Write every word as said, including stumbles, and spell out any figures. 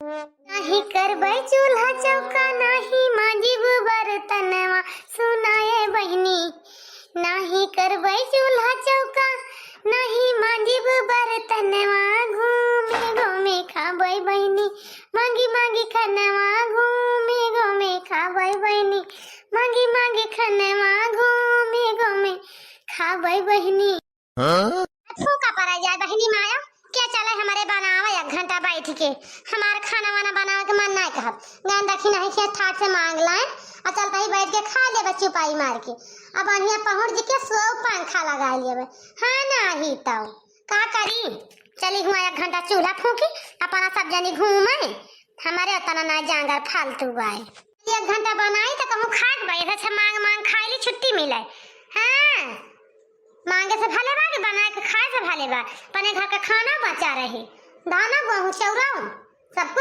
नाही करबै चूल्हा चौका, नाही मांजिब बर्तनवा, सुनाए बहिनी। नाही करबै चूल्हा चौका, नाही मांजिब बर्तनवा, घूमे घूमे खाबै बहिनी, मांगी मांगी खनवा, घूमे घूमे खाबै बहिनी, मांगी मांगी खनवा, घूमे घूमे खाबै बहिनी। हाँ? फूका पड़ा जाए बहिनी माया, के चले हमरे बनावे एक घंटा बैठ के, हमार खाना वाना बनावे के मन नहीं कहब। गंदा खी नहीं खेत ठाट से मांग लाए, और चलता ही बैठ के खा लेबे चुपाई मार के। अब बढ़िया पहुँच जी के सो पंखा लगा लेबे। हाँ ना ही तो का करी, चली हुआ एक घंटा चूल्हा फूकी, अपना सब जनी घूमे, हमारे उतना ना जांगर फालतू बाए। एक घंटा बनाई तो कहूँ खाक बाई, ऐसे मांग मांग खाई ली छुट्टी मिले। हाँ, मांगे से भले बा कि बनाए के खाए से भले बा, अपने घर का खाना बचा रही, धाना गेहूँ चौरा सब कुछ